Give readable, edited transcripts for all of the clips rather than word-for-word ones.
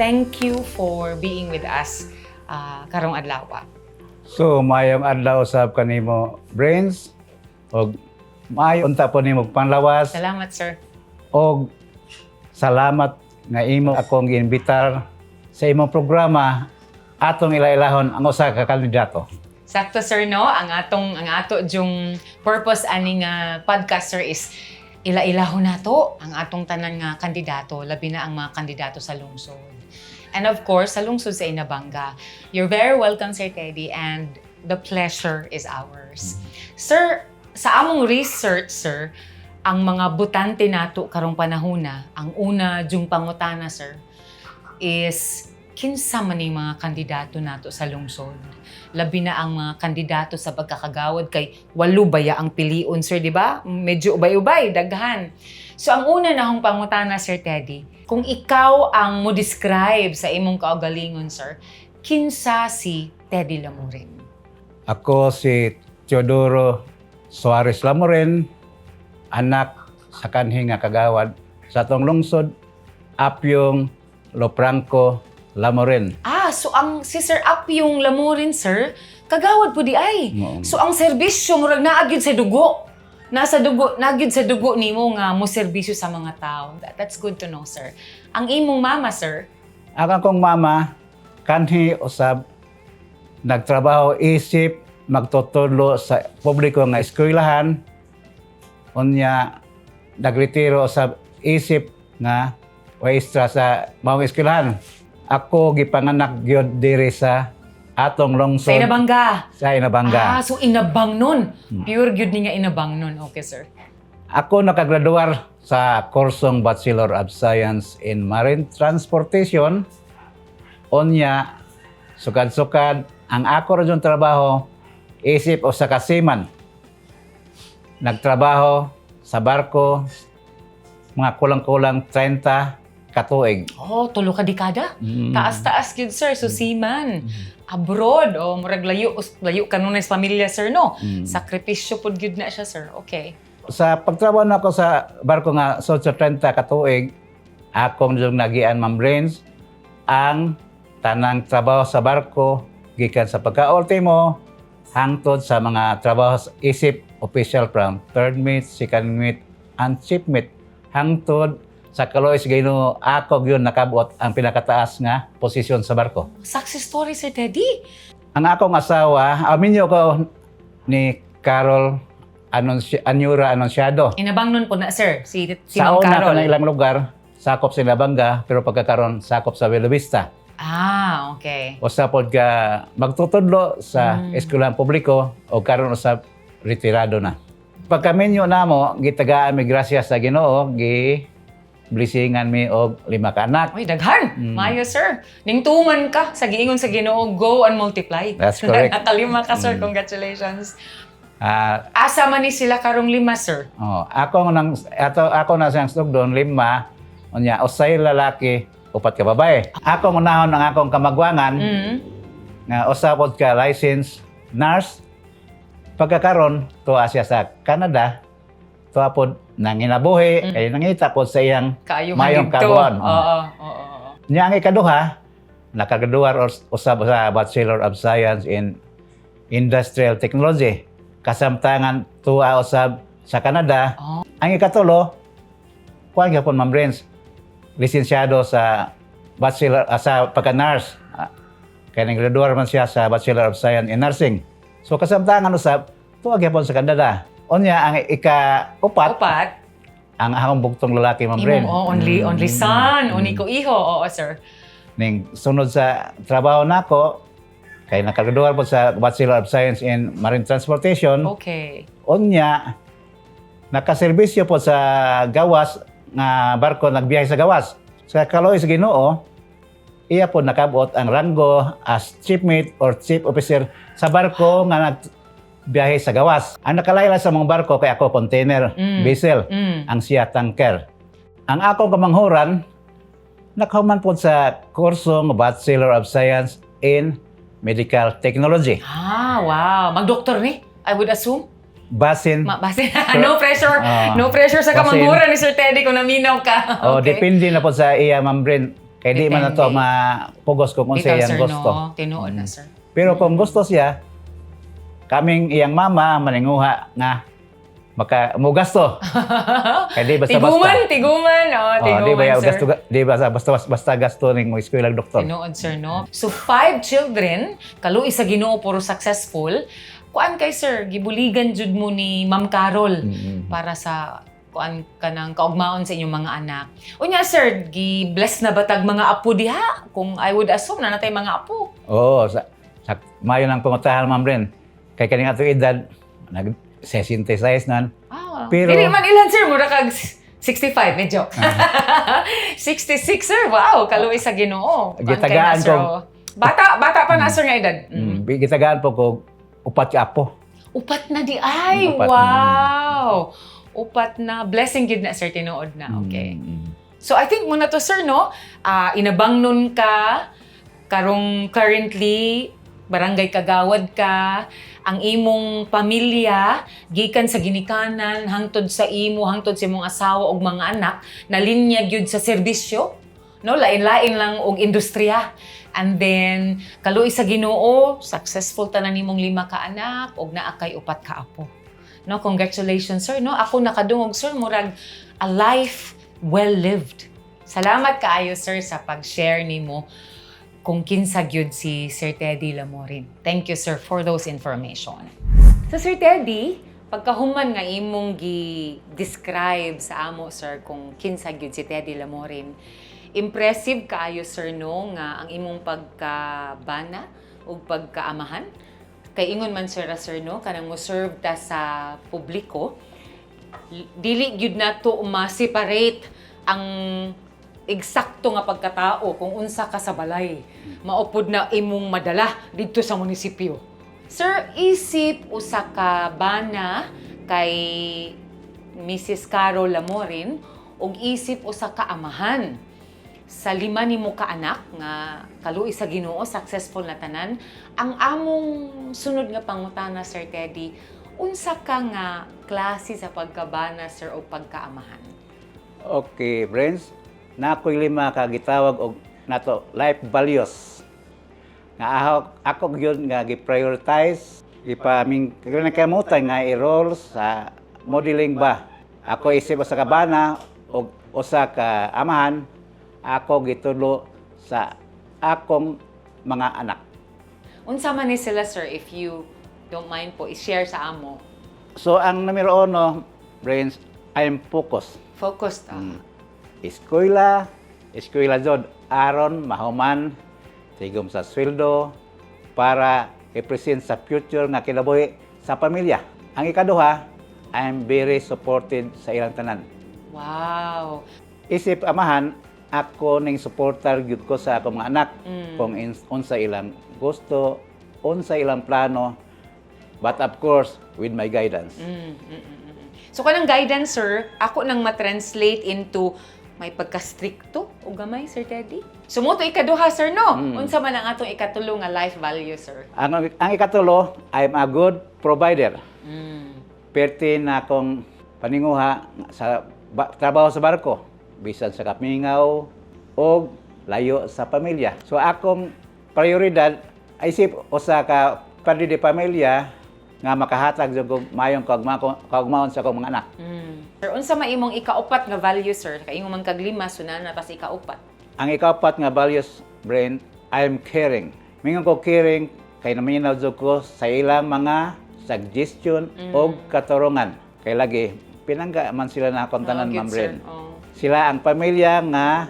Thank you for being with us karong adlaw. So, maayong adlaw usab kanimo, Brains, og maayo unta po nimo panlawas. Salamat, sir. Og salamat nga imo akong giimbitar sa imong programa atong ilailahon ang usa ka kandidato. Sakto, sir, no? Ang ato jung purpose ani nga podcast, sir, is ila-ilahon nato ang atong tanan nga kandidato, labi na ang mga kandidato sa lungsod. And of course, sa lungsod sa Inabanga. You're very welcome, Sir Teddy, and the pleasure is ours. Sir, sa among research, sir, ang mga butante nato karong panahona, ang una jung pangutana, sir, is kinsa man ning mga kandidato nato sa lungsod? Labi na ang mga kandidato sa pagkakagawad kay walo baya ang pilion, sir, di ba? Medyo ubay-ubay, daghan. So ang una na akong pangutana, Sir Teddy, kung ikaw ang mo describe sa imong kaugalingon, sir, kinsa si Teddy Lamurin? Ako si Teodoro Suarez Lamurin, anak sa kanhi nga kagawad sa atong lungsod, Apyong Lopranco Lamurin. Ah, so ang si Sir Apyong Lamurin, sir, kagawad po diay. Oo. So ang serbisyo murag naa gyud sa dugo. Nasa dugo, naa gyud sa dugo nimo nga mo serbisyo sa mga tao. That's good to know, sir. Ang imong mama, sir? Ang akong mama, kanhi usab nagtrabaho isip magtutudlo sa publiko nga eskwelahan, unya nagretiro sa isip nga maestra sa maong eskwelahan. Ako gipanganak gyud diri sa atong lungsod. Sa Inabanga. Sa Inabanga. Ah, so inabang nun. Pure gyud ni nga inabang nun. Okay, sir. Ako nakagraduar sa kursong Bachelor of Science in Marine Transportation. Unya, sukad-sukad, ang ako ra jung trabaho, isip usa ka seaman. Nagtrabaho sa barko, mga kulang-kulang 30 katuig. Oh, tulo ka dekada. Taas-taas gyud, sir. So seaman. Abroad, oh, murag layo layo kanunay sa pamilya, sir, no? Sakripisyo pud gyud na siya, sir. Okay. Sa pagtrabaho nako sa barko nga sa 30 katuig, akong yung nagian, Ma'am Brains, ang tanang trabaho sa barko gikan sa pagka-ultimo hangtod sa mga trabaho sa isip official from third mate, second mate, and chief mate hangtod sa kaluoy sa Ginoo, ako gyud nakabot ang pinakataas nga posisyon sa barko. Success story, Sir Teddy. Ang akong asawa, minyo ko ni Carol Anyura Anunciado. Inabang nun po na, sir, si Sa Ma'am una Carol. kanang ilang lugar, sakop sa Inabanga, pero pagkakaron sakop sa Bella Vista. Ah, okay. Usa pod ka magtutudlo sa eskwelahan publiko o karon usab retirado na. Pagkaminyo namo, gitagaan mi grasya sa Ginoo, gi blessingan mi og lima ka anak. Uy, daghan. Maayo, sir. Ning tuman ka sa giingon sa Ginoo, go and multiply. That's correct. Nakalima ka, sir. Congratulations. Ah, Asa man ni sila karong lima, sir? Oh, ako nang ato ako na siyang sugdon lima, unya usay lalaki, upat ka babae. Ako unahon ang akong kamagwangan nga usa pod ka license nurse. Pagkakaron tuwa siya sa Canada, tuwa pod nanginabuhi kay nangita pod sa iyang Kaayuhan mayong didto. kabuan. Oo. Niya ang ikaduha, nakagraduar usab sa Bachelor of Science in Industrial Technology. Kasamtangan tuwa usab sa Canada. Ang ikatulo, kuan gyapon, Ma'am Brains, lisensyado sa bachelor sa pagka-nurse. Kaya naggraduar man siya sa Bachelor of Science in Nursing. So kasamtangan usab tuwa gyapon sa Canada. Unya ang ika-upat, Upat. Ang akong bugtong lalaki, Ma'am Bren. Imong, oh, only son, uniko iho. Oo, sir. Ning sunod sa trabaho nako kay nakagraduar po sa Bachelor of Science in Marine Transportation. Unya nakaserbisyo po sa gawas nga barko, nagbiyahe sa gawas. Sa kaluoy sa Ginoo, iya po nakabot ang ranggo as chief mate or chief officer sa barko nga nagbiyahe sa gawas. Ang nakalayla sa mga barko kay ako container vessel, ang siya tanker. Ang akong kamanghuran nakahuman po sa kursong Bachelor of Science in Medical Technology. Ah, wow. Magdoktor ni, I would assume. Basin Basin, no pressure. Ah. No pressure sa Basin. kamanghuran ni Sir Teddy kung naminaw ka. Oh, depende na po sa iya, Ma'am Bren. Kay di man nato Depende. Mapugos kung unsa Bitaw, iyang sir, gusto. no? Tinuod na, sir. Pero kung gusto siya, kaming iyang mama maninguha nga maka mugasto. Kay di basta basta. Tiguman, tiguman. Oh, Oh, tiguman, di ba sir. gasto, di ba basta basta gasto ning mo eskwela doktor. Tinuod, sir, no? So, five children, kaluoy sa Ginoo, puro successful. Kuan kay sir, gibuligan jud mo ni Ma'am Carol para sa kuan kanang kaugmaon sa inyong mga anak. Unya sir, gi-bless na ba tag mga apo diha? Kung I would assume na natay mga apo. Oo, sa mayo nang pangutahan, Ma'am Ren. Kay kaning atong edad nag 66 nan. Ah, Pero- dili man ilan, sir, mura kag 65, medyo. 66, sir. Wow, kaluoy sa Ginoo. Kuan kay na, Gitagaan sir, ko. oh. Bata, bata pa na sir nga edad. Gitagaan po ko upat ka apo. Upat na di ay. Upat. Wow. Upat na. Blessing gid na, sir, tinuod na. Okay. So I think muna to, sir, no? Ah, inabang nun ka karong currently barangay kagawad ka, ang imong pamilya gikan sa ginikanan hangtod sa imo, hangtod sa imong asawa ug mga anak, nalinya gyud sa serbisyo, no? Lain-lain lang og industriya. And then kaluoy sa Ginoo, successful tanan nimong lima ka anak ug naa kay upat ka apo, no? Congratulations, sir, no? Ako nakadungog, sir, murag a life well lived. Salamat kaayo, sir, sa pag-share nimo kung kinsa gyud si Sir Teddy Lamorin. Thank you, sir, for those information. So Sir Teddy, pagkahuman nga imong gi-describe sa amo, sir, kung kinsa gyud si Teddy Lamorin, impressive kaayo, sir, no, nga ang imong pagkabana ug pagkaamahan. Kay ingon man sir, sir, no, kanang mo serve ta sa publiko, dili gyud nato ma-separate ang eksakto nga pagkatao kung unsa ka sa balay. Maupod na imong madala didto sa munisipyo. Sir, isip usa ka bana kay Mrs. Carol Lamorin ug isip usa ka amahan sa lima nimo ka anak nga kaluoy sa Ginoo, successful na tanan. Ang among sunod nga pangutana, Sir Teddy, unsa ka nga klase sa pagkabana, sir, o pagkaamahan? Okay, friends. Na ako'y lima ka gitawag og nato life values. Nga ako gyud nga gi-prioritize ipaming kamo nga i-roll sa modeling ba. Ako isip usa ka bana og usa ka amahan, ako gitudlo sa akong mga anak. Unsa man ni sila, sir, if you don't mind po i-share sa amo? So ang numero uno, brains, I'm focused. Focused ah. Eskwela, eskwela jud aron mahuman tigom sa sweldo para i-present sa future nga kinabuhi sa pamilya. Ang ikaduha, I'm very supported sa ilang tanan. Isip amahan, ako ning supporter gyud ko sa akong mga anak kung unsa ilang gusto, unsa ilang plano, but of course with my guidance. So kanang guidance, sir, ako nang ma-translate into may pagka-stricto o gamay, Sir Teddy. So mo to ikaduha, sir, no? Unsa man ang atong ikatulo nga life value, sir? Ang ikatulo, I'm a good provider. Perti na akong paninguha sa trabaho sa barko, bisan sa kamingaw o layo sa pamilya. So akong prioridad ay isip usa ka padre de pamilya nga makahatag jud og mayong kaugmaon sa akong mga anak. Sir, unsa man imong ikaupat nga value, sir? Kay imong man kag lima, so naa na tas ikaupat. Ang ikaupat nga values, brain, I'm caring. Mingon ko caring kay naminaw jud ko sa ilang mga suggestion o katurungan. Kay lagi pinangga man sila na akong tanan, Oh, Ma'am good, sir. Bren. Oh. Sila ang pamilya nga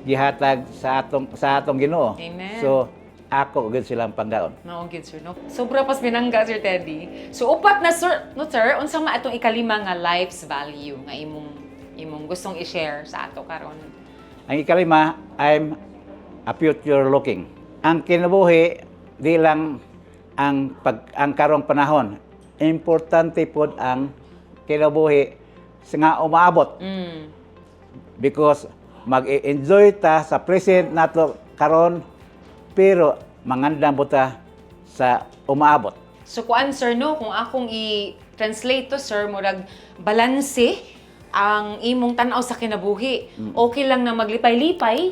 gihatag sa atong Ginoo. Amen. So ako gyud silang panggaon. Mao gyud, sir, no? Sobra pas binangga, Sir Teddy. So upat na, sir, no sir, unsa man atong ikalima nga life's value nga imong gustong i-share sa ato karon? Ang ikalima, I'm a future looking. Ang kinabuhi di lang ang karong panahon. Importante pod ang kinabuhi sa nga umaabot because mag-enjoy ta sa present nato karon pero mangandam po ta sa umaabot. So kuan, sir, no, kung akong i-translate to, sir, murag balanse ang imong tan-aw sa kinabuhi. Okay lang na maglipay-lipay.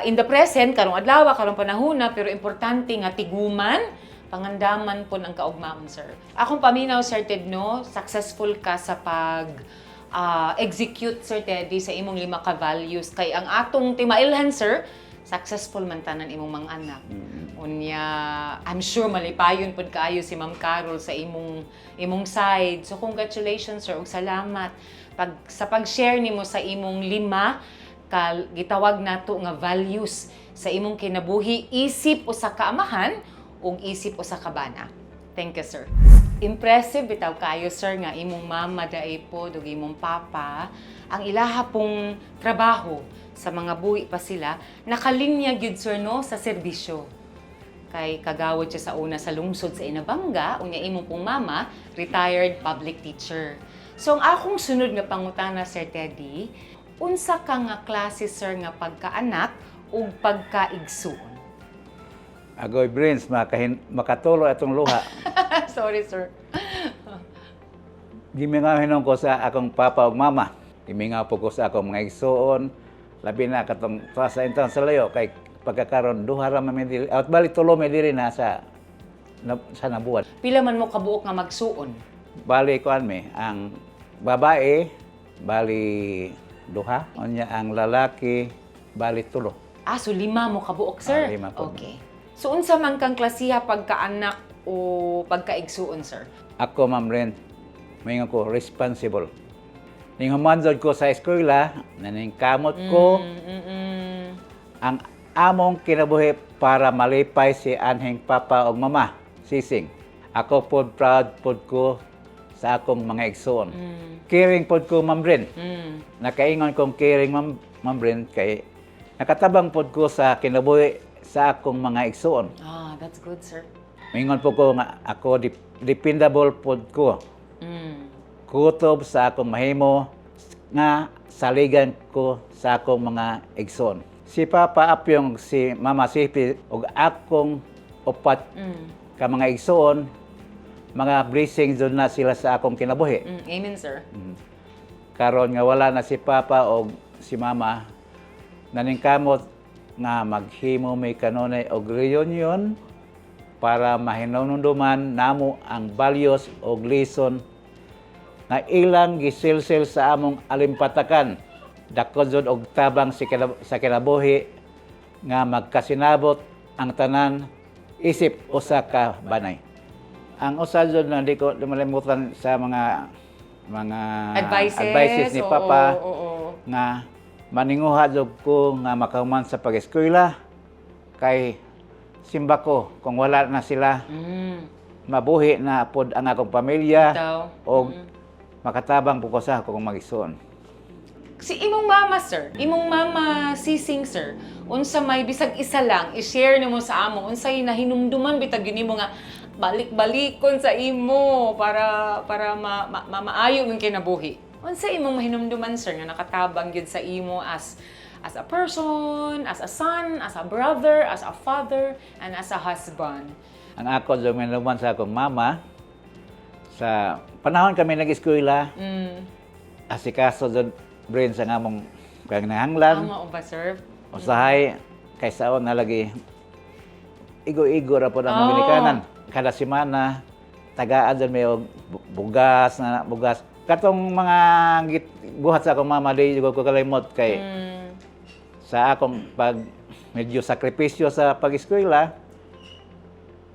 In the present, karong adlaw, karong panahona, pero importante nga tiguman, pangandaman po ng kaugmaon, sir. Akong paminaw, Sir Ted, no, successful ka sa pag execute, Sir Teddy, sa imong lima ka values. Kay ang atong timailhan, sir, successful man tanan imong mga anak. Unya, I'm sure malipayon pud kaayo si Ma'am Carol sa imong side. So congratulations, sir, ug salamat pag sa pag-share nimo sa imong lima ka gitawag nato nga values sa imong kinabuhi isip usa ka amahan ug isip usa ka bana. Thank you, sir. Impressive bitaw kayo, sir, nga imong mama diay po ug imong papa ang ilaha pong trabaho sa mga buhi pa sila nakalinya gyud, sir, no, sa serbisyo kay kagawad siya sa una sa lungsod sa Inabanga, unya imong pong mama, retired public teacher. So ang akong sunod nga pangutana, Sir Teddy, unsa ka nga klase, sir, nga pagkaanak ug pagkaigsuon? Agoy, Brains, makatulo atong luha. Sorry, sir. Gimingaw hinuon ko sa akong papa ug mama. Gimingaw po ko sa akong mga igsuon. Labi na katong sa intang sa layo kay pagkakaron duha ra man mi diri. Out bali tulo mi diri na sa Nabua. Pila man mo kabuok nga magsuon? Bali kuan mi ang babae bali duha, unya ang lalaki bali tulo. Ah, so lima mo kabuok, sir? Ah, lima po. Okay. So unsa man kang klasiha pagkaanak o pagkaigsuon, sir? Ako, Ma'am Ren, moingon ko responsible. Ning human jud ko sa eskwela, naningkamot ko ang among kinabuhi para malipay si anhing papa ug mama, Sising. Ako pod proud pod ko sa akong mga igsoon. Caring pod ko, Ma'am Ren. Nakaingon kong caring, Ma'am Ren, kay nakatabang pod ko sa kinabuhi sa akong mga igsoon. Ah, that's good, sir. Mingon po ko nga ako dependable pod ko. Kutob sa akong mahimo nga saligan ko sa akong mga igsoon. Si Papa Apyong, si Mama Sipi ug akong upat ka mga igsoon, mga blessings jud na sila sa akong kinabuhi. Amen, sir. Karon nga wala na si Papa o si Mama, naningkamot nga maghimo may kanunay og reunion para mahinumduman namo ang values og lesson nga ilang gisilsil sa among alimpatakan. Dako jud og tabang sa kinabuhi nga magkasinabot ang tanan isip usa ka banay. Ang usa jud na di ko malimutan sa mga Advices. Advices ni Papa Oo. nga maninguha jud ko nga makahuman sa pag-eskwela kay simba ko kung wala na sila mabuhi na pod ang akong pamilya Daw. og makatabang po ko sa akong mag-igsoon. Si imong mama, sir. Imong mama Sising, sir. Unsa may bisag isa lang i-share nimo sa amo, unsay nahinumduman bitag gyud nimo nga balik-balikon sa imo para maayo imong kinabuhi. Unsa imong mahinumduman, sir, nga nakatabang gyud sa imo as a person, as a son, as a brother, as a father, and as a husband? Ang ako jud mahinumduman sa akong mama sa panahon kami nag-eskwela, asikaso jud, Brain, sa ngamong panginahanglan. Tama o ba, sir? Usahay kay saon na lagi igo-igo ra pod ang mga ginikanan. Kada semana tagaan jud may og bugas na bugas. Katong mga buhat sa akong mama di jud ko kalimot kay sa akong pag medyo sakripisyo sa pag-eskwela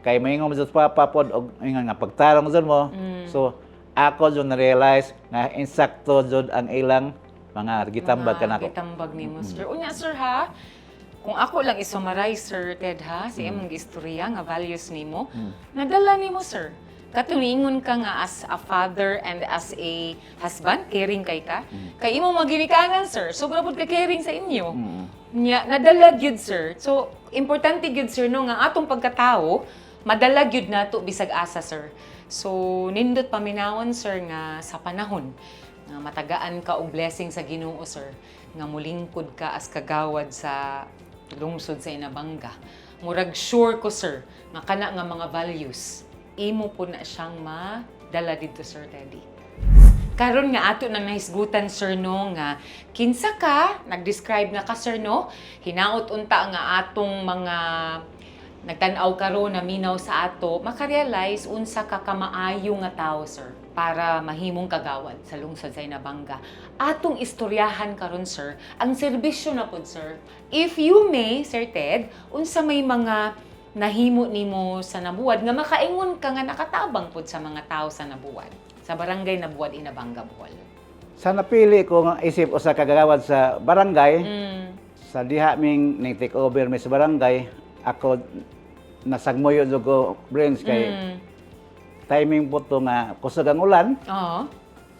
kay maingon mo jud papa pod og ingon nga pagtarong jud mo. So ako jud na-realize nga insakto jud ang ilang mga gitambag Mga kanako. gitambag nimo, sir. Unya, sir, ha, kung ako lang i-summarize, Sir Ted, ha, sa imong istorya nga values nimo, nadala nimo, sir. Katuningon ka nga as a father and as a husband, caring kay ka. Kay imong maginikanan, sir, sobra pud ka caring sa inyo. Nya, nadala gyud, sir. So, importante gyud, sir, no, nga atong pagkatao, madala gyud nato bisag asa, sir. So, nindot paminawon, sir, nga sa panahon nga matagaan ka og blessing sa Ginoo, sir, nga mulingkod ka as kagawad sa lungsod sa Inabanga. Murag sure ko, sir, nga kana nga mga values imo po na siyang madala dito, Sir Teddy. Karon nga ato nang nahisgutan, sir, no, nga kinsa ka, nag-describe na ka, sir, no, hinaot unta nga atong mga nagtan-aw karon na minaw sa ato makarealize unsa ka kamaayo nga tawo, sir, para mahimong kagawad sa lungsod sa Inabanga. Atong istoryahan karon, sir, ang serbisyo na pod, sir. If you may, Sir Ted, unsa may mga nahimo nimo sa Nabuad nga makaingon ka nga nakatabang pod sa mga tao sa Nabuad, sa Barangay Nabuad, Inabanga, Bohol? Sa napili ko nga isip usa ka kagawad sa barangay, sa diha ming ning take over mi sa barangay, ako nasagmoyo jud ko, brains, kay timing po to nga kusog ang ulan,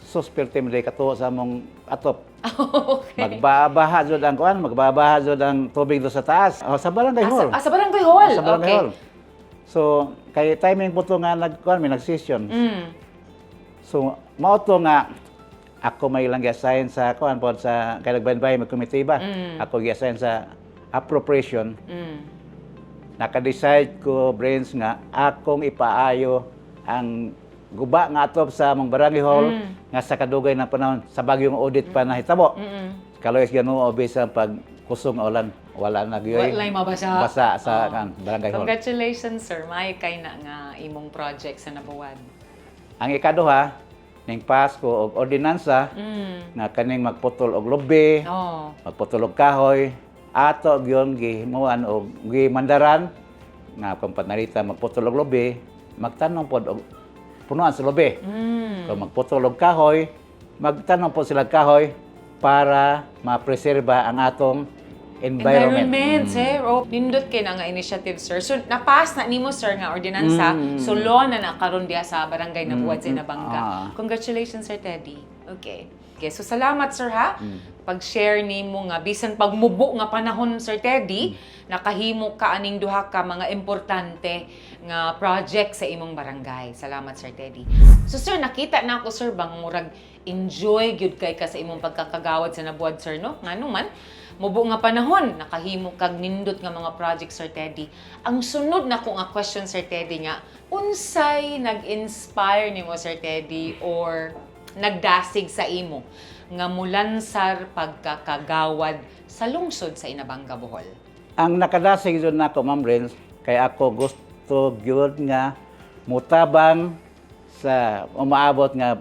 sus, perti mi katuo sa among atop. Magbabaha jud ang kuan, magbabaha jud ang tubig do sa taas. Oh, sa barangay hall. Ah, sa barangay hall. Sa barangay hall. So, kay timing po to nga nagkuan mi nag-session. So, mao to nga ako may lang gi-assign sa kuan pod sa kay nagbaybay may committee ba? Ako gi-assign sa appropriation. Naka-decide ko, brains, nga akong ipaayo ang guba nga atop sa among barangay hall nga sa kadugay ng panahon sa bagyong Odette pa nahitabo. Kaloy Ginoo, bisan pag kusog nga ulan, wala na gyud Walay mabasa. basa sa Oo. kan barangay hall. Congratulations, sir. Maayo kay na nga imong project sa Nabuad. Ang ikaduha, ning pass ko og ordinansa nga kaning magputol og lubi, magputol og kahoy, ato gyud gihimuan og gimandaran nga kung panalita magputol og lubi, magtanom pod og punuan sa lubi. Kung magputol og kahoy, magtanom pod sila kahoy para mapreserba ang atong environment. Environment, sir. Oh, nindot kay na nga initiative, sir. So, napass na nimo, sir, nga ordinansa. So, law na nakaroon diya sa Barangay Nabuad sa Inabanga. Congratulations, Sir Teddy. Okay. Okay, so salamat, sir, ha. Pag-share nimo nga bisan pagmubo nga panahon, Sir Teddy, nakahimo ka aning duha ka mga importante nga project sa imong barangay. Salamat, Sir Teddy. So sir, nakita na ako, sir, bang murag enjoy gyud kay ka sa imong pagkakagawad sa Nabuad, sir, no? Ngano man mubo nga panahon, nakahimo kag nindot nga mga project, Sir Teddy. Ang sunod na ko nga question, Sir Teddy, nga unsay nag-inspire nimo, Sir Teddy, or nagdasig sa imo nga mulansar pagkakagawad sa lungsod sa Inabanga, Bohol? Ang nakadasig jud nako, Ma'am Renz, kay ako gusto gyud nga mutabang sa umaabot nga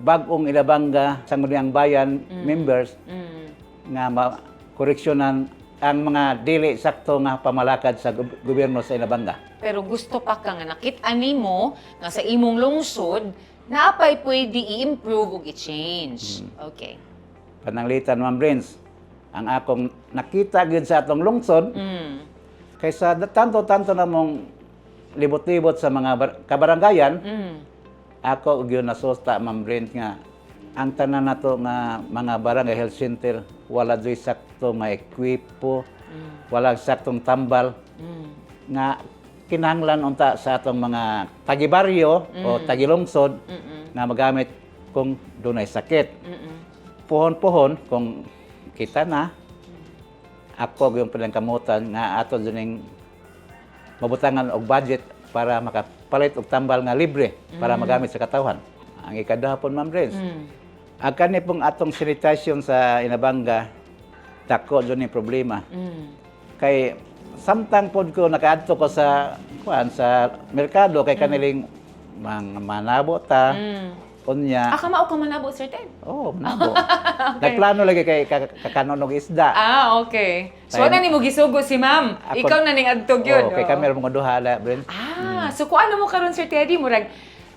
bag-ong Inabanga Sangguniang Bayan members nga makoreksyonan ang mga dili sakto nga pamalakad sa gobyerno sa Inabanga. Pero gusto pa ka nga nakit-an nimo nga sa imong lungsod naapay pwede i-improve ug i-change. Okay. Pananglitan, Ma'am Renz, ang akong nakita gyud sa atong lungsod kaysa tanto-tanto namong libot-libot sa mga kabaranggayan, ako gyud nasusta, Ma'am Brent, nga ang tanan nato nga mga barangay health center wala joy sakto nga ekwipo, wala saktong tambal nga kinahanglan unta sa atong mga tagibaryo o tagilungsod nga magamit kung dunay sakit. Puhon-puhon kung kita na ako yung pinangkamutan nga ato juning mabutangan og budget para makapalit og tambal nga libre para magamit sa katawhan. Ang ikaduha pon, Ma'am Renz, ang kani pong atong sanitation sa Inabanga, dako jud ni problema. Kay samtang pod ko nakaadto ko sa kuan sa merkado kay kaniling mang manabo ta unya. Ah, kamao ka manabo, Sir Ted? Oh, manabo. Nagplano lagi kay kakanon og isda. Ah, okay. So, Tayo- wala ni mo gisugo si ma'am. Ikaw na ning adtog yun. Oh, kay oo. kami ra mga duha la, Brent. Ah, so kung ano mo karon, Sir Teddy, murag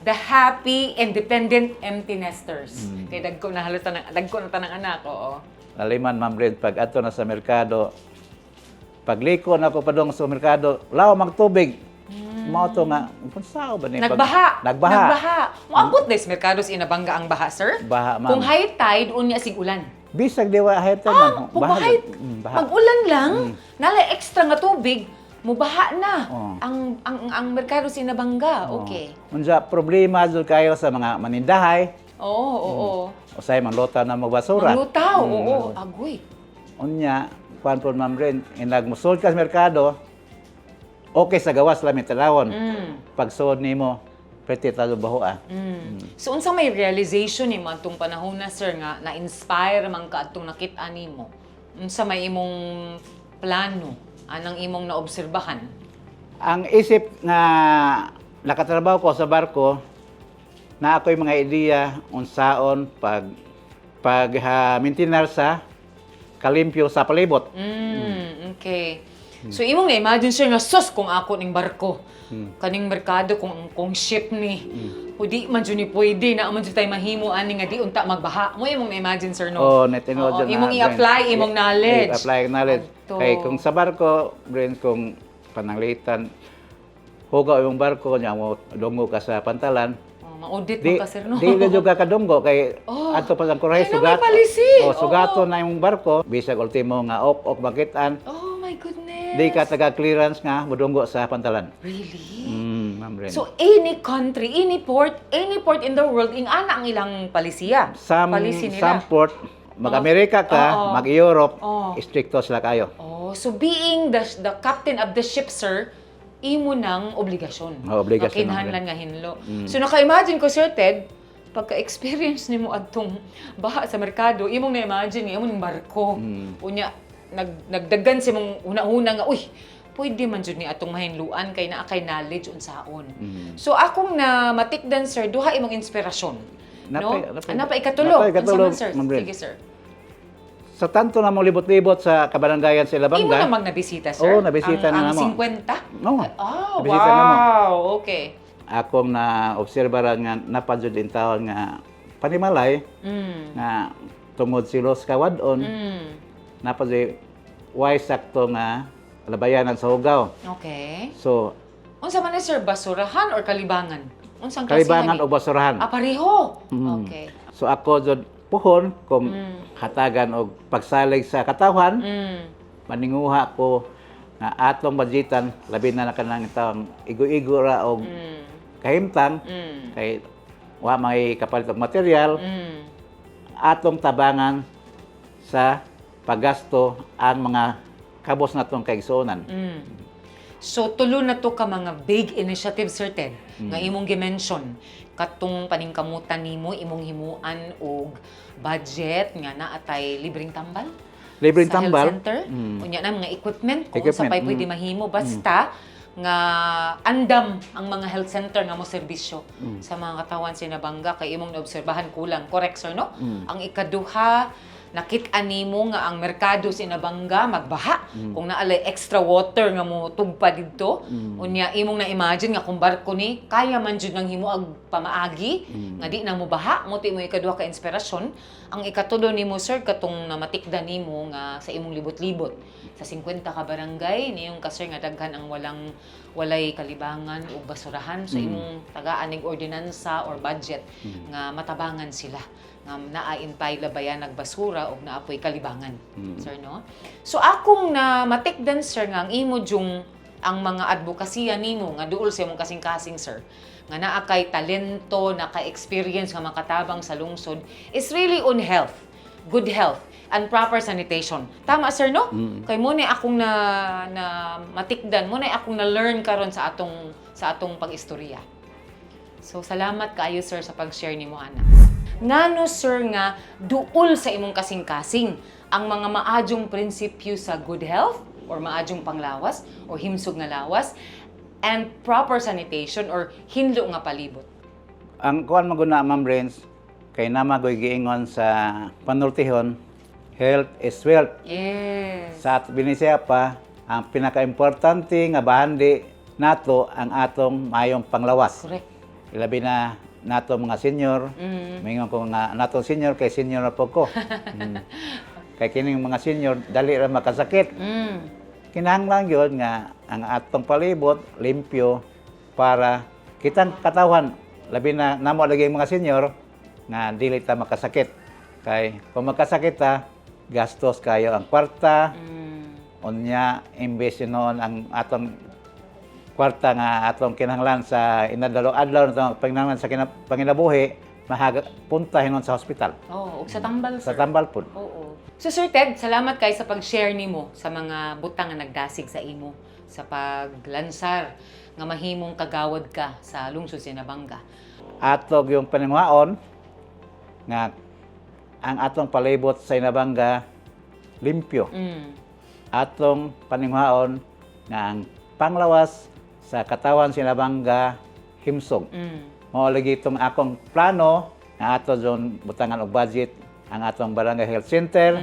the happy independent empty nesters. Kay dagko na halos tanang dagko na tanang anak, oo. Naliman, Ma'am Brent, pag ato na sa merkado, pagliko na ako padong sa merkado, law magtubig. Mao to nga, kung sao ba ni? Nagbaha. Nagbaha. Nagbaha. Moabot na sa merkado sa Inabanga ang baha, sir? Baha, ma'am. Kung high tide, unya sig ulan. Bisag di wa high tide, Ah, ma'am. kung high, Baha. pag ulan lang, nala extra nga tubig, mubaha na ang merkado sa Inabanga. Oo. Okay. Unsa problema jud kayo sa mga manindahay, Oo. usay manglutaw na magbasura. Manglutaw, oo. Agoy. Unya, kuan po, Ma'am Ren, inag musulod ka sa merkado, okay sa gawas lami talawon. Pagsuod nimo, Pwede talo baho ah. So unsa may realization nimo atong panahon na, sir, nga na-inspire man ka atong nakit-an nimo? Unsa may imong plano anang imong naobserbahan? Ang isip nga nakatrabaho ko sa barko, na ako'y mga ideya unsaon pag pag maintainer sa kalimpyo sa palibot. Okay. So imong na-imagine, sir, nga sus, kung ako ning barko. Kaning merkado kung ship ni. O di man jud ni pwede na man jud tay mahimo ani nga di unta magbaha. Mo imong na-imagine, sir, no? Oh, na Oo, imong i-apply imong knowledge. I-apply ang knowledge. Adto. Kay kung sa barko, Bren, kung pananglitan, hugaw yung barko niya mo dungo ka sa pantalan, Oh, ma-audit di man ka, sir, no? di na jud ka kadunggo kay Oh, adto pa sa kurahe kay na may sugat. palisi. Oh, sugato Oo. na yung barko bisag ultimo nga ok ok makitaan Oh my goodness. di ka taga clearance nga modunggo sa pantalan. Really? Ma'am Ren. So any country, any port in the world, ing ana ang ilang palisiya. Some, Palisi nila. some port, mag-Amerika ka, mag-Europe, stricto sila kayo. Oh, so being the captain of the ship, sir, imo nang obligasyon. Oh, obligasyon, Nga kinahanglan ma'am. nga hinlo. So naka-imagine ko, Sir Ted, pagka-experience nimo adtong baha sa merkado, imong na-imagine nga imong ning barko. Unya nagdagan sa imong una-una nga, uy, pwede man jud ni atong mahinluan kay naa kay knowledge unsaon. So akong na matikdan, sir, duha imong inspirasyon. No? Napay- Napay ikatulo. Napay ikatulo, Unsa man, sir? Ma'am Ren. Sige, sir. Sa tanto na mong libot-libot sa kabarangayan sa Imo Ilabanga, namang nabisita, sir? Oo, nabisita ang, na ang namo. 50? Oo, Oh, nabisita na mo. wow. Okay. Akong na-obserbaran nga napadjud in taon nga panimalay nga tungod silos kawadon, napadjud way sakto nga labayanan sa hugaw. So, Unsa man ni, sir, basurahan or kalibangan? Unsang klase kalibangan ni? o basurahan. Ah, pareho. Okay. So ako jud puhon kung hatagan og pagsalig sa katawhan, maninguha ko nga atong budgetan labi na na kanang taong igo-igo ra og kahimtang kay wa may kapalit og material, atong tabangan sa paggasto ang mga kabos natong kaigsuonan. So tulo na to ka mga big initiatives, Sir Ted, nga imong gi-mention katong paningkamutan nimo imong himuan og budget nga naatay libreng tambal Libreng sa tambal. health center. Unya na mga equipment kung sa Equipment, pay pwede mahimo basta nga andam ang mga health center nga mo serbisyo sa mga katawan sa Inabanga kay imong naobserbahan kulang. Correct, sir, no? Ang ikaduha, nakit-an nimo nga ang merkado sa Inabanga magbaha kung naalay extra water nga mo tugpa didto. Unya imong na-imagine nga kung barko ni kaya man jud nang himuag pamaagi nga di na mo baha mo imo ikaduha ka inspirasyon. Ang ikatulo nimo, sir, katong namatikda nimo nga sa imong libot-libot sa 50 ka barangay niyong ka, sir, nga daghan ang walay kalibangan ug basurahan, so imong tagaan ning ordinansa or budget nga matabangan sila nga naa intay labayan nagbasura og naapoy kalibangan, sir, no? So akong na matikdan, sir, nga ang imo jung ang mga advokasya nimo nga duol sa imong kasing-kasing, sir, nga naa kay talento, naka-experience nga makatabang sa lungsod is really on health, good health and proper sanitation. Tama, sir, no? Kay mo ni akong na na matikdan, mo na akong na learn karon sa atong pag-istorya. So salamat kaayo, sir, sa pag-share nimo ana. Ngano, sir, nga duol sa imong kasing-kasing ang mga maadyong prinsipyo sa good health or maadyong panglawas or himsog nga lawas and proper sanitation or hinlo nga palibot? Ang kuan maguna, Ma'am Renz, kay namagoy giingon sa panultihon, health is wealth. Sa Binisaya pa, ang pinaka-importante nga bahandi nato ang atong mayong panglawas. Ilabi na nato mga senior, mingon ko nga natong senior kay senior na po ko. Kay kining mga senior dali ra makasakit. Kinahanglan gyud nga ang atong palibot limpyo para kitang katawhan labi na namo lagi ang mga senior nga dili ta makasakit. Kay kung magkasakit ta, gastos kayo ang kwarta, unya imbes noon ang atong kwarta nga atong kinahanglan sa inadlaw adlaw na panginahanglan sa panginabuhi mahaga punta hinon sa hospital. Oh, ug sa tambal, Sa sir. tambal pud. Oo. So Sir Ted, salamat kay sa pag-share nimo sa mga butang nga nagdasig sa imo. Sa paglansar nga mahimong kagawad ka sa lungsod sa Inabanga. Ato gyung paninguhaon nga ang atong palibot sa Inabanga limpyo. Atong paninguhaon nga ang panglawas sa katawhan sa Inabanga himsog. Mao lagi itong akong plano nga ato jud butangan og budget ang atong barangay health center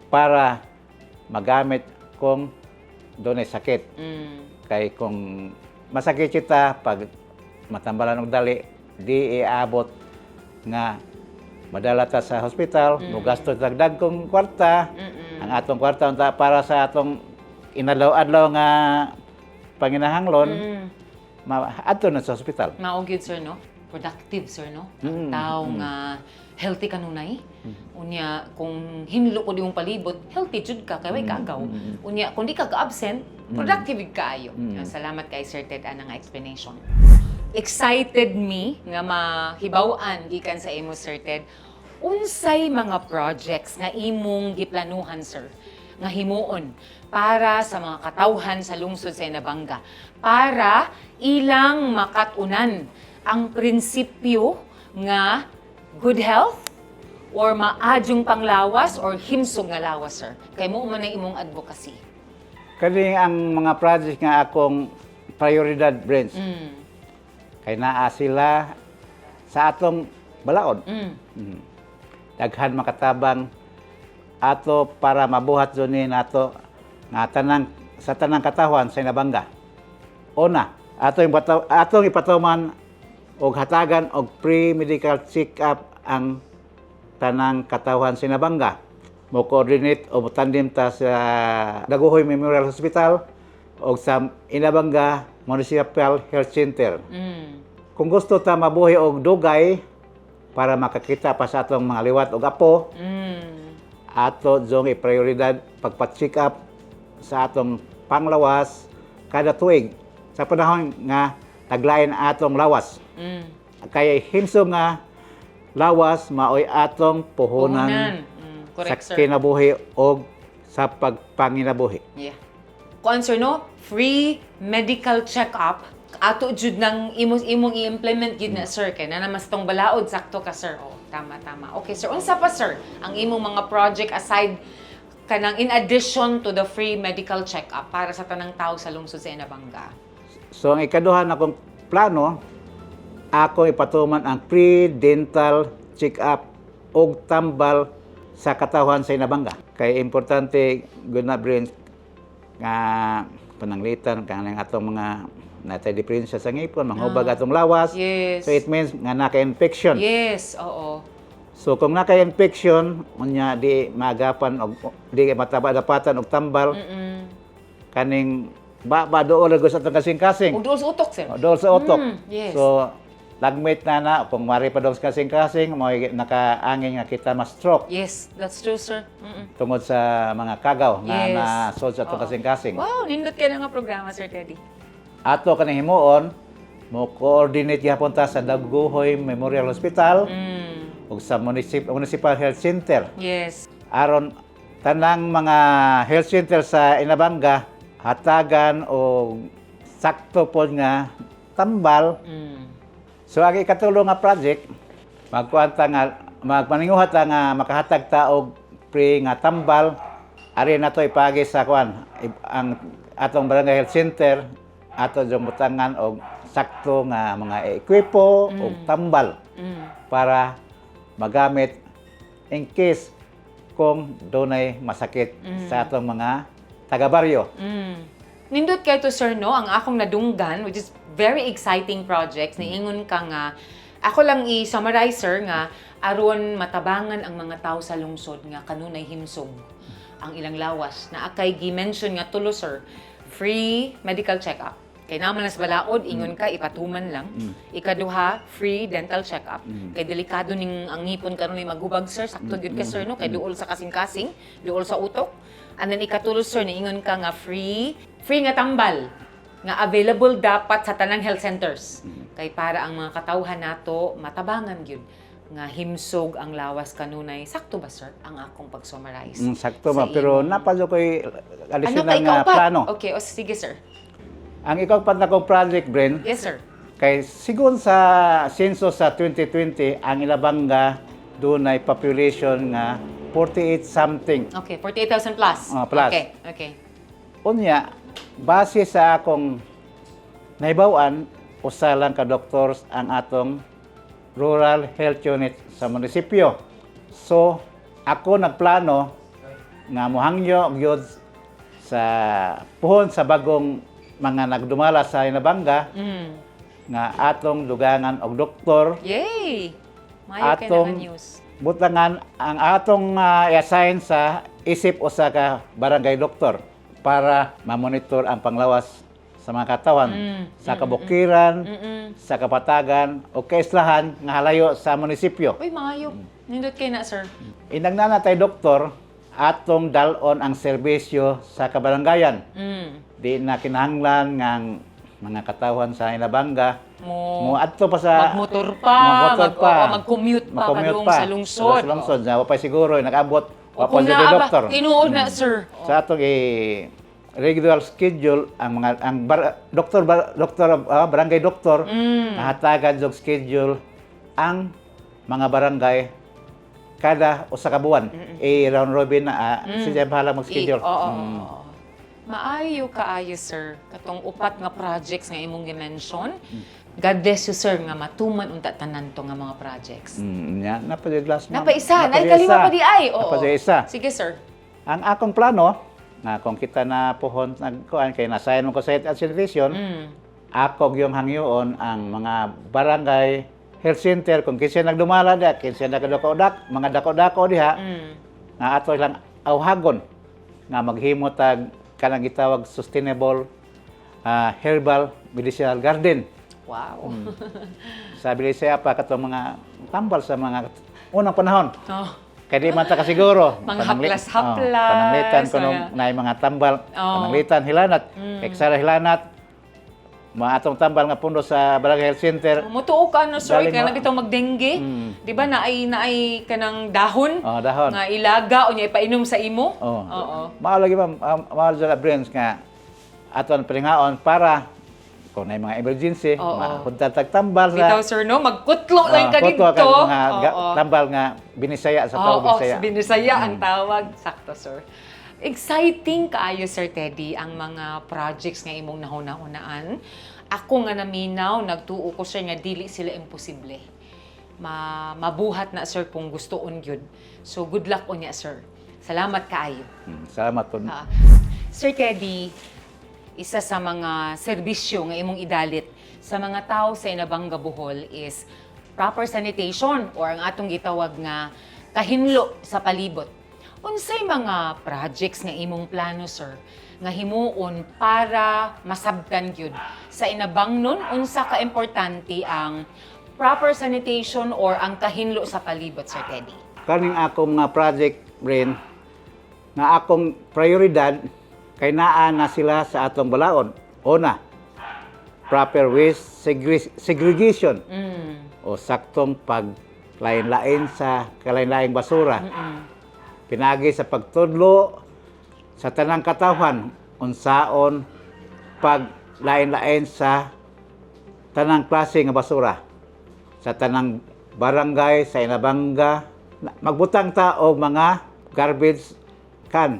para magamit kung dunay sakit. Kay kung masakit kita, pag matambalan og dali, di iabot nga madala ta sa hospital, mogasto dagdag kong kwarta, ang atong kwarta unta para sa atong inadlaw-adlaw nga panginahanglan, adto na sa hospital. Mao gyud, sir, no? Productive, sir, no? Ang tao nga healthy kanunay. Unya kung hinlo ko di mong palibot, healthy jud ka kay way kaagaw. Unya kung di ka ka-absent, productive gyud kaayo. Salamat kay Sir Ted anang explanation. Excited me nga mahibaw-an gikan sa imo, Sir Ted. Unsay mga projects nga imong giplanuhan, sir, nga himuon para sa mga katawhan sa lungsod sa Inabanga para ilang makatunan ang prinsipyo nga good health or maadyong panglawas or himsog nga lawas, sir? Kay mao man ang imong advocacy. Kani ang mga project nga akong prioridad, Brents. Kay naa sila sa atong balaod. Daghan makatabang ato para mabuhat jud ni nato nga tanang sa tanang katawhan sa Inabanga. Una, atong ipatuman og hatagan og pre-medical check-up ang tanang katawhan sa Inabanga. Mo coordinate o motandim ta sa Dagohoy Memorial Hospital o sa Inabanga Municipal Health Center. Kung gusto ta mabuhi og dugay para makakita pa sa atong mga liwat og apo, ato jung iprioridad pagpa-check up sa atong panglawas kada tuig sa panahon nga taglain atong lawas. Kay himsog nga lawas maoy atong puhunan, Puhunan. Correct, sa sir. kinabuhi og sa pagpanginabuhi. Yeah. Kuan, sir, no, free medical check-up ato jud nang imong i-implement gyud na, sir, kay na naman sa tong balaod. Sakto ka, sir. Oh, tama, tama. Okay, sir, unsa pa, sir, ang imong mga project aside kanang in addition to the free medical check-up para sa tanang tao sa lungsod sa Inabanga? So ang ikaduha na akong plano, ako ipatuman ang pre-dental check-up og tambal sa katawhan sa Inabanga. Kay importante gud na, Brents, nga pananglitan kanang atong mga natay diferensya sa ngipon, manghubag atong lawas. So it means nga naka-infection. Yes, oo. So kung naka-infection, unya di maagapan og di mataba dapatan og tambal, kaning ba dool ra sa atong kasing-kasing. Ug duol sa utok, sir. O, dool sa utok. Yes. So lagmit na na kung mari pa dool sa kasing-kasing, mo nakaangin nga kita ma-stroke Yes, that's true, sir. Tungod sa mga kagaw nga na sa atong kasing-kasing. Wow, nindot kay nga programa, Sir Teddy. Ato kaning himuon, mo coordinate gihapon ta sa Dagohoy Memorial Hospital ug sa Municipal Health Center aron tanang mga health center sa Inabanga hatagan og sakto pod nga tambal. So ang ikatulo nga project, magkuan ta nga magpaninguhat ta nga makahatag ta og free nga tambal ari nato ipagi sa kuan ang atong barangay health center, ato jung butangan og sakto nga mga ekwipo og tambal para magamit in case kung dunay masakit sa atong mga taga-baryo. Nindot kay to, sir, no, ang akong nadunggan, which is very exciting projects, niingon ka nga, ako lang i-summarize, sir, nga aron matabangan ang mga tao sa lungsod nga kanunay himsog ang ilang lawas. Na akay gi-mention nga tulo, sir: free medical check-up. Kay naman nas balaod, ingon ka, ipatuman lang. Ikaduha, free dental check-up. Kay delikado ning ang ngipon karon ay maghubag, sir. Sakto gyud ka, sir, no? Kay duol sa kasing-kasing, duol sa utok. And then ikatulo, sir, niingon ka nga free nga tambal nga available dapat sa tanang health centers. Kay para ang mga katawhan nato matabangan gyud Nga himsog ang lawas kanunay. Sakto ba, sir, ang akong pag-summarize? Sakto Sa ma, pero imong- naa pa jud ko'y Ano additional pa nga ikaupat? plano. Okay, o sige, sir. Ang ikaupat na kong project, Bren, Yes, sir. kay sigon sa census sa 2020, ang Inabanga dunay population nga 48 something. Okay, 48,000 plus. Ah, plus. Okay. Unya, base sa akong nahibaw-an, usa lang ka doctors ang atong rural health unit sa munisipyo. So, ako nagplano nga mohangyo gyud sa puhon sa bagong mga nagdumala sa Inabanga nga atong dugangan og doktor. Yay! Maayo kay Atong nga news. Butangan ang atong i-assign sa isip usa ka barangay doktor para mamonitor ang panglawas sa mga katawan sa kabukiran, sa kapatagan o kaislahan nga halayo sa munisipyo. Uy, maayo. Nindot kay na, sir. Inagna na tay doktor, atong dalon ang serbisyo sa kabaranggayan. Di na kinahanglan ngang mga katawhan sa Inabanga Mo, mo adto pa sa magmotor pa, magmotor pa, oo, mag-commute pa mag-commute padung sa lungsod. Sa lungsod. Na, wa pa siguro nag-abot, O wa pa kung jud naa ba, doktor. tinuod na, sir. Sa atong regular schedule ang mga ang bar, doktor bar, doktor barangay doktor nahatagan og schedule ang mga barangay kada usa ka buwan. Eh, round robin na sila bahala mag-schedule. Oo, oo. Maayo kaayo, sir. Katong upat nga projects nga imong gi-mention. God bless you, sir, nga matuman unta tanan to nga mga projects. Nya, naa pa jud last, ma'am. Naa pa isa, Naa pa naay jud kalima isa. pa di ay. Oo. Naa pa jud isa. Sige, sir. Ang akong plano, nga kung kita na puhon nagkuan kay nasayan mo ko sa health and sanitation, ako yung hangyoon ang mga barangay health center kung kinsa nagdumala diha, kinsa nagdako-dak, mga dako-dako diha, nga ato lang awhagon nga maghimo tag kanang gitawag sustainable herbal medicinal garden. Sa Bilisaya pa katong mga tambal sa mga unang panahon. Kay di man ta kasiguro. Mga haplas-haplas, Oh, pananglitan kuno naay mga tambal, pananglitan hilanat, kay kasara hilanat mga atong tambal nga pundo sa barangay health center. Mutuo ka no, sir, Galing kaya na bitong magdengge. Di ba naay kanang dahon? Oh, dahon. Nga ilaga o niya ipainom sa imo? Oh. Oo. Mao lagi, ma'am, mao jud brains nga aton palingaon para kung naay mga emergency, mahuntan tag tambal sa Bitaw, sir, no, magkutlo lang ka Ah, dito. kutlo kag mga tambal nga Binisaya sa tawag Binisaya. Oo, Binisaya ang tawag. Sakto, sir. Exciting kaayo, Sir Teddy, ang mga projects nga imong nahuna-hunaan. Ako nga naminaw, nagtuo ko, sir, nga dili sila imposible. Mabuhat na, sir, kung gustoon gyud. So, good luck unya, sir. Salamat kaayo. Salamat po. Ah. Sir Teddy, isa sa mga serbisyo nga imong idalit sa mga tao sa Inabanga, Bohol is proper sanitation or ang atong gitawag nga kahinlo sa palibot. Unsay mga projects nga imong plano, sir, nga himuon para masabtan gyud sa Inabangnon unsa ka importante ang proper sanitation or ang kahinlo sa palibot, Sir Teddy? Kaning akong mga project, Bren, nga akong prioridad kay naa na sila sa atong balaod. Una, proper waste segregation o saktong paglain-lain sa kalain-laing basura. Pinagi sa pagtudlo sa tanang katawhan unsaon paglain-lain sa tanang klase nga basura sa tanang barangay sa Inabanga. Magbutang ta og mga garbage can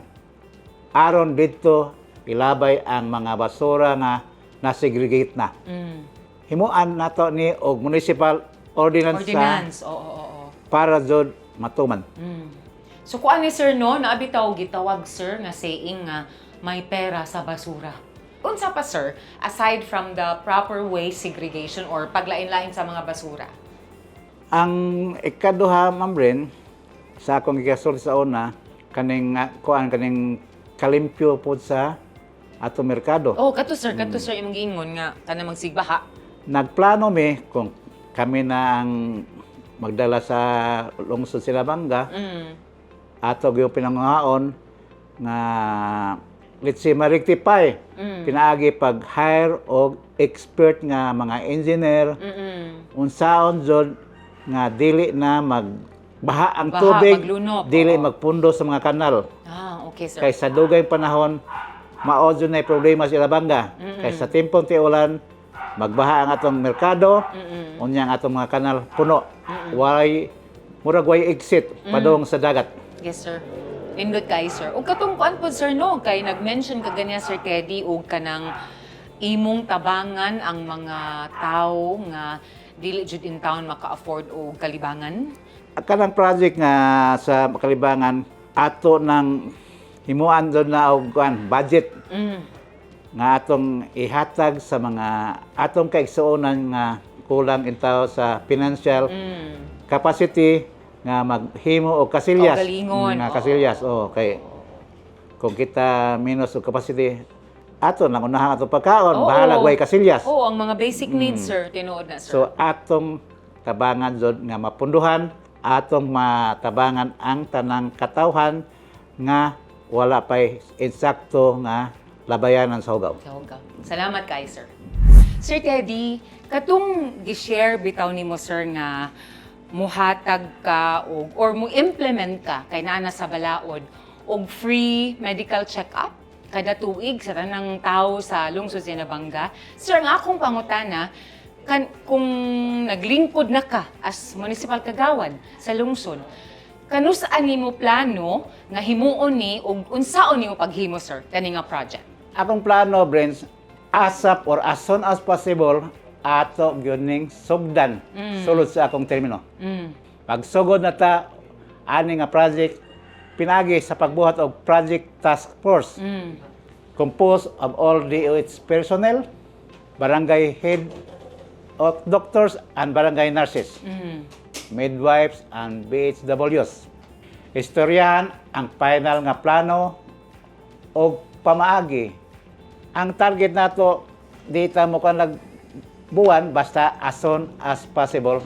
aron didto ilabay ang mga basura nga nasegregate na. Himuan nato ni og municipal ordinance, sa Ordinance, oo. para jud matuman. So kuan ni sir, no, naa bitaw gitawag, sir, nga saying nga may pera sa basura. Unsa pa, sir, aside from the proper waste segregation or paglain-lain sa mga basura? Ang ikaduha, Ma'am Bren, sa akong gigasulti sa una, kaning kuan kaning kalimpyo pod sa atong merkado. Oh, kato sir imong giingon nga kanang magsigbaha. Nagplano mi kung kami na ang magdala sa lungsod sa Inabanga, ato gyud pinanguhaon nga let's say ma-rectify pinaagi pag-hire og expert nga mga engineer unsaon jud nga dili na magbaha ang Baha, tubig, maglunok, dili oo. Magpundo sa mga kanal. Ah, okay, sir. Kay sa dugay panahon, mao jud na problema sa Inabanga. Kay sa timpong tiulan, magbaha ang atong merkado, unya ang atong mga kanal puno. Way murag way exit padung sa dagat. Yes, sir. Nindot kay, sir. Ug katong kuan pod, sir, no, kay nag-mention ka ganyan, Sir Teddy, og kanang imong tabangan ang mga tao nga dili jud in town maka-afford og kalibangan. Kanang project nga sa kalibangan, ato nang himuan doon na og kuan budget nga atong ihatag sa mga atong kaigsuonan nga kulang intaw sa financial capacity nga maghimo og kasilyas. Kaugalingon, Nga oo. kasilyas, oh, kay kung kita minus og capacity, ato nang unahan atong pagkaon, bahala way kasilyas. Oo, ang mga basic needs, sir, tinuod na, sir. So atong tabangan jud nga mapunduhan, atong matabangan ang tanang katawhan nga wala pay insakto nga labayanan sa hugaw. Sa. Salamat kay, sir. Sir Teddy, katong gi-share bitaw nimo, sir, nga muhatag ka og or mo implement ka kay naa na sa balaod og free medical check-up kada tuig sa tanang tao sa lungsod sa Inabanga. Sir, ang akong pangutana, kung naglingkod na ka as municipal kagawad sa lungsod, kanus-a nimo plano nga himuon ni ug unsaon nimo paghimo, sir, kani nga project? Akong plano, Brens, ASAP or as soon as possible, ato gyud ning sugdan sulod sa akong termino. Pagsugod na ta ani nga project pinagi sa pagbuhat og project task force composed of all DOH personnel, barangay head of doctors and barangay nurses, midwives and BHWs. Istoryahan ang final nga plano o pamaagi. Ang target nato di ta mo kan buwan, basta as soon as possible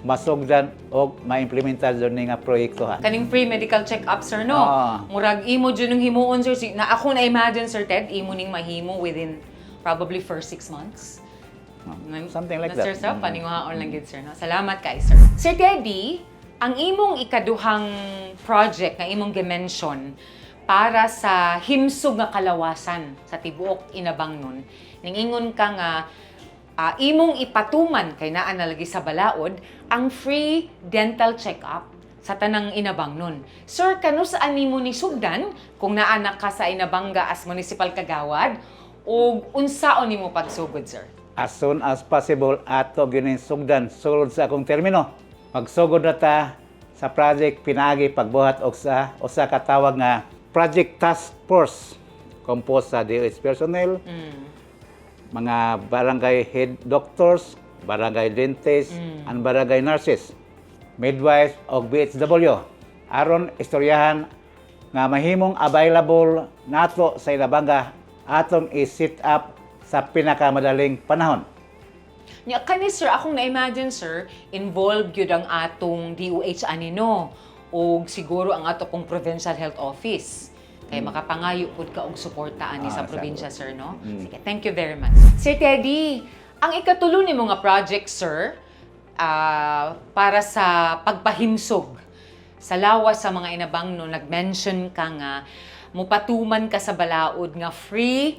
masugdan og maimplementar jud ni nga proyekto ha. Kaning free medical check-up, sir, no? Oo. Murag imo jud nung himuon, sir. Na ako na imagine, Sir Ted, imo ning mahimo within probably first 6 months. Something like Na, that. sir, sir, paninguhaon lang gid, sir. No? Salamat kay, sir. Sir Teddy, ang imong ikaduhang project nga imong gi-mention para sa himsog nga kalawasan sa tibuok Inabangnon, ningingon ka nga imong ipatuman kay naa na lagi sa balaod ang free dental check-up sa tanang Inabangnon. Sir, kanus-a nimo ni sugdan kung naa na ka sa Inabanga as municipal kagawad ug unsaon nimo pagsugod, sir? As soon as possible ato gyud ning sugdan sulod sa akong termino. Magsugod na ta sa project pinaagi pagbuhat og sa usa ka tawag nga project task force composed sa DOH personnel, mga barangay head doctors, barangay dentists, and barangay nurses, midwives og BHW. Aron istoryahan nga mahimong available nato sa Inabanga, atong i-set up sa pinakamadaling panahon. Nya kani, sir, akong na-imagine, sir, involved gyud ang atong DOH ani, no, ug siguro ang ato pong provincial health office. Kay makapangayo pud ka og suporta ani sa probinsya, sir, no? Sige, thank you very much. Sir Teddy, ang ikatulo nimo nga project, sir, para sa pagpahimsog sa lawas sa mga Inabangno, nag-mention ka nga mupatuman ka sa balaod nga free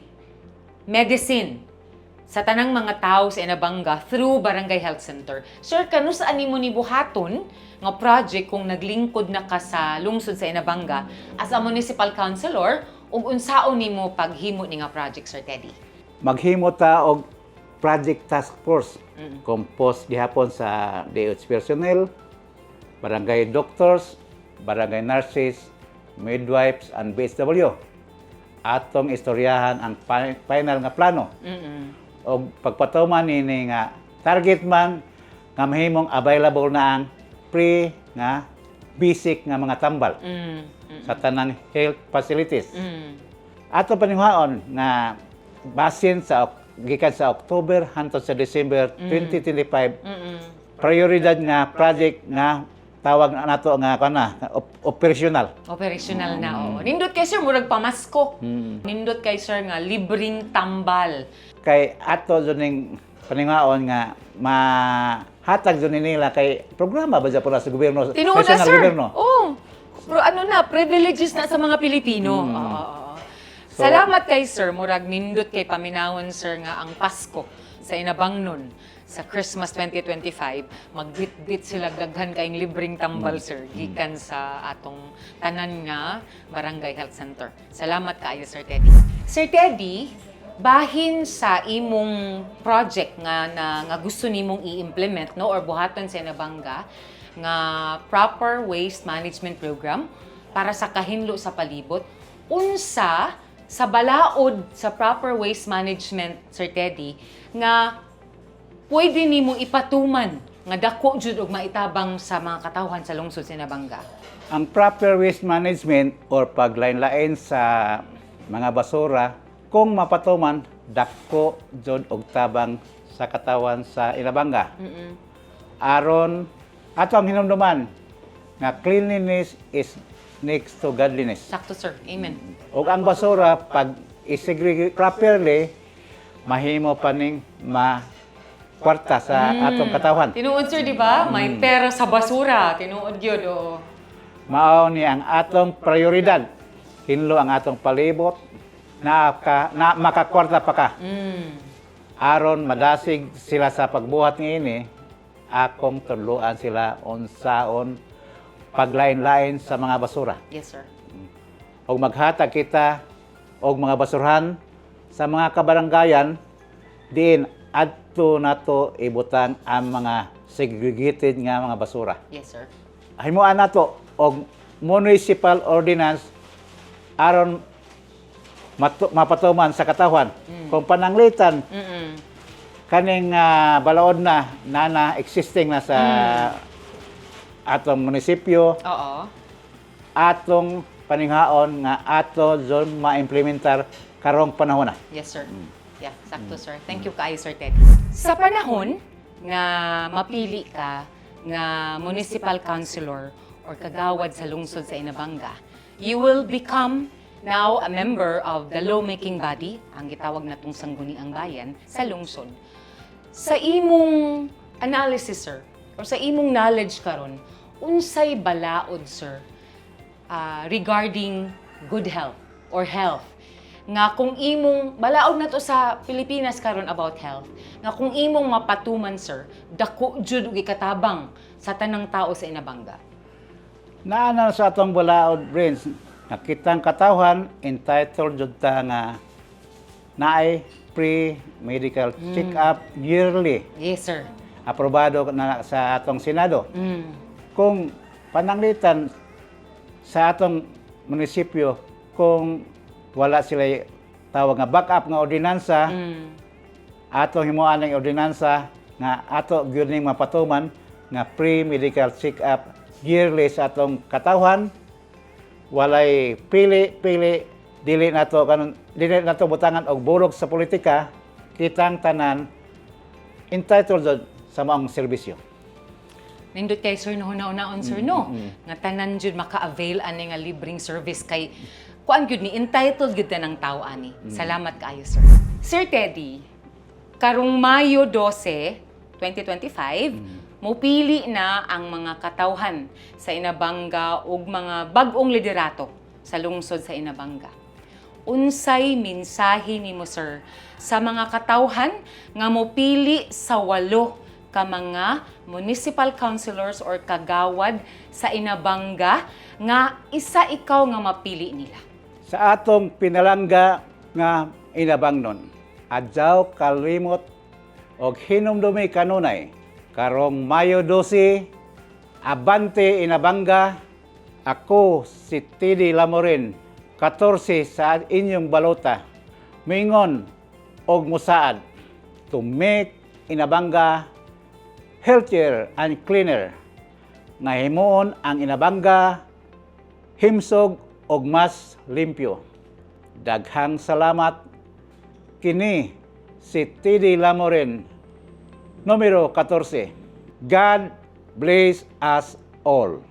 medicine sa tanang mga tao sa Inabanga through Barangay Health Center. Sir, kanus-a nimo ni buhaton nga project kung naglingkod na ka sa lungsod sa Inabanga as a municipal councilor ug unsaon nimo paghimo ni nga project, Sir Teddy? Maghimo ta og project task force composed gihapon sa DOH personnel, barangay doctors, barangay nurses, midwives, and BHW. Atong istoryahan ang final nga plano. Og pagpatuman nini nga target man nga mahimong available na ang free nga basic nga mga tambal sa tanang health facilities. Ato paninguhaon nga basin sa gikan sa October hangtod sa December 2025, prioridad nga project nga tawag na nato nga kana operational. Operational na, oo. Nindot kay, sir, murag pamasko. Nindot kay, sir, nga libreng tambal. Kay ato jud ning Paningaon nga mahatag jud ni nila kay programa ba po na sa gobyerno, Tinuod na, national sir. gobyerno. Oh. Pero ano na, privileges na sa mga Pilipino. Oo. Salamat kay sir. Murag nindot kay paminawon, sir, nga ang Pasko sa Inabangnon sa Christmas 2025, magbitbit sila daghan kayong libreng tambal, sir, gikan sa atong tanan nga Barangay Health Center. Salamat kaayo, Sir Teddy. Sir Teddy, bahin sa imong project nga na, nga gusto nimong i-implement, no, or buhaton sa Inabanga nga proper waste management program para sa kahinlo sa palibot, unsa sa balaod sa proper waste management, Sir Teddy, nga pwede nimo ipatuman nga dako jud og maitabang sa mga katawhan sa lungsod sa Inabanga? Ang proper waste management or paglain-lain sa mga basura, kung mapatuman, dako jud og tabang sa katawan sa Inabanga. Aron ato ang hinumduman nga cleanliness is next to godliness. Sakto, sir. Amen. Ug ang basura pag isegregate properly, mahimo pa ning ma kwarta sa atong katawhan. Tinuod, sir, di ba? May pera sa basura. Tinuod yun, oo. Mao ni ang atong prioridad. Hinlo ang atong palibot na, ka, na makakwarta pa ka. Aron madasig sila sa pagbuhat niini, akong tudloan sila unsaon paglain-lain sa mga basura. Yes, sir. Og maghatag kita og mga basurahan sa mga kabaranggayan diin adto nato ibutang ang mga segregated nga mga basura. Yes, sir. Himuan nato og municipal ordinance aron mapatuman sa katawhan. Kung pananglitan kaning balaod na na existing na sa atong munisipyo, atong paninghaon nga ato jud ma-implementar karong panahon na. Yes, sir. Yeah, sakto, sir. Thank you kaayo, Sir Teddy. Sa panahon nga mapili ka nga municipal councilor or kagawad sa lungsod sa Inabanga, you will become now a member of the lawmaking body, ang gitawag natong Sangguniang Bayan sa lungsod. Sa imong analysis, sir, or sa imong knowledge karon, unsay balaod, sir, regarding good health or health nga kung imong balaod na to sa Pilipinas karon about health nga kung imong mapatuman, sir, dako jud og ikatabang sa tanang tao sa Inabanga? Naa na sa atong balaod, Prince, nga kitang katawhan entitled jud ta nga naay free medical check-up yearly. Yes, sir. Aprobado na sa atong Senado. Kung pananglitan sa atong munisipyo, kung wala sila tawag nga backup nga ordinansa, atong himuan ng ordinansa nga ato gyud ning mapatuman nga free medical check-up yearly sa atong katawhan, walay pili-pili, dili nato kanon, dili nato butangan og burog sa politika. Kitang tanan entitled jud sa maong serbisyo. Nindot kay, sir, no, una-unaon, sir, no, nga tanan jud maka-avail ani nga libreng service kay kuan gyud ni, entitled gyud ta ng tao ani. Salamat kaayo, sir. Sir Teddy, karong Mayo 12, 2025, mopili na ang mga katawhan sa Inabanga ug mga bag-ong liderato sa lungsod sa Inabanga. Unsay mensahe nimo, sir, sa mga katawhan nga mopili sa walo ka mga municipal councilors or kagawad sa Inabanga nga isa ikaw nga mapili nila? Sa atong pinalangga nga Inabangnon, adyaw kalimot og hinumdumi kanunay karong Mayo 12, abante Inabanga! Ako si Teddy Lamorin, 14 sa inyong balota, mingon og musaad to make Inabanga healthier and cleaner, nga himuon ang Inabanga himsog og mas limpyo. Daghang salamat. Kini si Teddy Lamorin, numero 14. God bless us all.